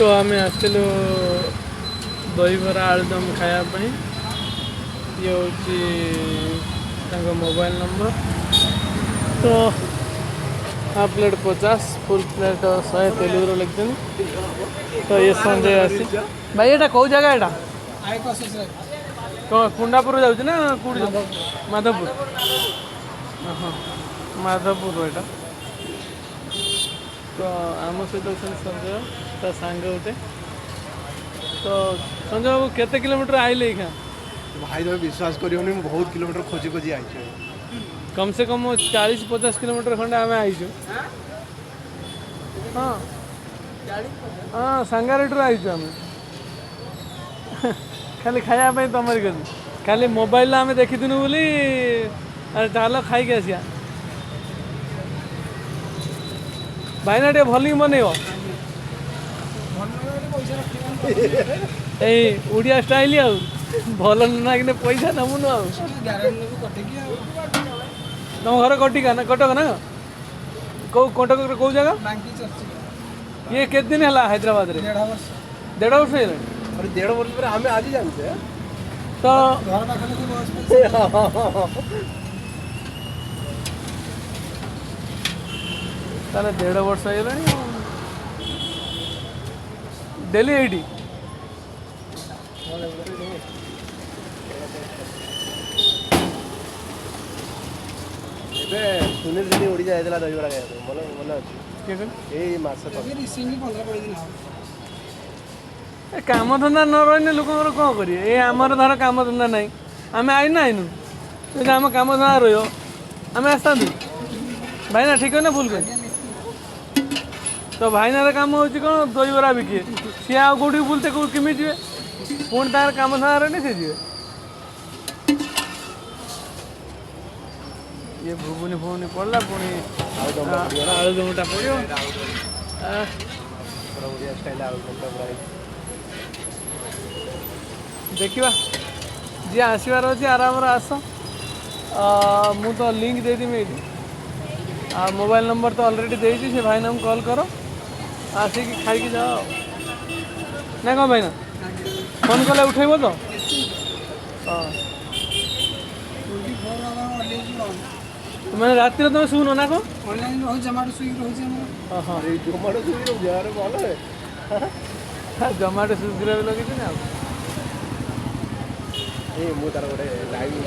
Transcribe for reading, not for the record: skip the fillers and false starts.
ତ ଆମେ ଆସିଥିଲୁ ଦହିବରା ଆଳୁଦମ ଖାଇବା ପାଇଁ। ଇଏ ହେଉଛି ତାଙ୍କ ମୋବାଇଲ ନମ୍ବର। ତ ହାଫ୍ ପ୍ଲେଟ୍ 50, ଫୁଲ୍ ପ୍ଲେଟ୍ 100, ତେଲୁଗୁରେ ଲେଖିଛନ୍ତି। ତ ଇଏ ସଞ୍ଜୟ ଆସି। ଭାଇ, ଏଇଟା କେଉଁ ଜାଗା ଏଇଟା? କ'ଣ କୁଣ୍ଡାପୁର ଯାଉଛି ନା କେଉଁଠି ଯାଉଛି? ମାଧବପୁର। ହଁ, ମାଧବପୁର ଏଇଟା। ତ ଆମ ସହିତ ଅଛନ୍ତି ସଞ୍ଜୟ, ତା ସାଙ୍ଗ ଗୋଟେ। ତ ସଞ୍ଜୟ ବାବୁ, କେତେ କିଲୋମିଟର ଆଇଲେ ଏଇଖା? ଭାଇ, ତମେ ବିଶ୍ୱାସ କରିବନି, ମୁଁ ବହୁତ କିଲୋମିଟର ଖୋଜି ଖୋଜି ଆଇଛି। କମ୍ ସେ କମ୍ 40-50 କିଲୋମିଟର ଖଣ୍ଡେ ଆମେ ଆଇଛୁ। ହଁ, ସାଙ୍ଗାରେଡ଼ିରୁ ଆଇଛୁ ଆମେ ଖାଲି ଖାଇବା ପାଇଁ ତମରି କତି। ଖାଲି ମୋବାଇଲରେ ଆମେ ଦେଖିଥିଲୁ ବୋଲି, ଆରେ ଚାଲ ଖାଇକି ଆସିବା। ଭାଇନା, ଟିକେ ଭଲିକି ବନେଇବ, ଏଇ ଓଡ଼ିଆ ଷ୍ଟାଇଲ। ଆଉ ଭଲ ନ ଲାଗିଲେ ପଇସା ନେବୁନୁ। ଆଉ ତମ ଘର କଟିକା ନା କଟକ ନା କୋଉ? କଟକର କୋଉ ଜାଗା? ଇଏ କେତେ ଦିନ ହେଲା ହାଇଦ୍ରାବାଦରେ? ଦେଢ଼ ବର୍ଷ ହେଇଗଲାଣି। ଆରେ, ଦେଢ଼ ବର୍ଷ ପରେ ଆମେ ଆଜି ଜାଣିଛେ। ତ ତାହେଲେ ଦେଢ଼ ବର୍ଷ ହେଇଗଲାଣି। ଆଉ ଡେଲି ଏଇଠି? ଏବେ ସୁନୀଲ ସେଠି ଓଡ଼ିଶା ଯାଇଥିଲା ଦହିବରା ଖାଇବା ପାଇଁ, ମନେ ମନେ ଅଛି? କିଏ କହିଲେ? ଏଇ ମାସ ତଳେ। ଏ କାମଧନ୍ଦା ନ ରହିଲେ ଲୋକଙ୍କର କ'ଣ କରିବେ? ଏ ଆମର ଧର କାମଧନ୍ଦା ନାହିଁ, ଆମେ ଆଇନୁ ନା ଆଇନୁ? ଯଦି ଆମ କାମଧନ୍ଦା ରହିବ, ଆମେ ଆସିଥାନ୍ତୁ। ଭାଇନା, ଠିକ ନା ଭୁଲ କହିଲି? ତ ଭାଇନାର କାମ ହେଉଛି କ'ଣ? ଦହିବରା ବିକିବେ। ସିଏ ଆଉ କେଉଁଠିକି ବୁଲତେ କେଉଁ କେମିତି ଯିବେ? ପୁଣି ତାଙ୍କର କାମ ଧନ୍ଦା ରହିଲେ ସେ ଯିବେ। ଇଏ ଘୁଗୁନି ଫୁଗୁନି ପଡ଼ିଲା, ପୁଣି ଆଳୁଦମଟା ପଡ଼ିବ। ପୁରା ଓଡ଼ିଆ ଷ୍ଟାଇଲ୍ ଆଳୁଦମଟା ପୁରା ହେଇଛି। ଦେଖିବା, ଯିଏ ଆସିବାର ଅଛି ଆରାମରେ ଆସ। ମୁଁ ତ ଲିଙ୍କ୍ ଦେଇଦେବି ଏଇଠି, ଆଉ ମୋବାଇଲ ନମ୍ବର ତ ଅଲରେଡ଼ି ଦେଇଛି। ସେ ଭାଇନାଙ୍କୁ କଲ୍ କର, ଆସିକି ଖାଇକି ଯାଅ। ଆଉ ନା କ'ଣ ଭାଇନା, ଫୋନ୍ କଲେ ଉଠେଇବ ତ? ହଁ, ମାନେ ରାତିରେ ତମେ ଶୁନ ନା କ'ଣ? ଅନଲାଇନ୍ ରହୁଛି, ଜମାଟୋ, ସ୍ୱିଗି ରହୁଛି ଆମର। ହଁ। ଆରେ, ଜୋମାଟୋ, ସ୍ୱିଗି ରହୁଛି? ଆରେ ଭଲ। ଜମାଟୋ, ସ୍ୱିଗିରେ ବି ଲଗେଇଛି ନା ଆଉ। ଏ ମୁଁ ତାର ଗୋଟେ ଲାଇଭ୍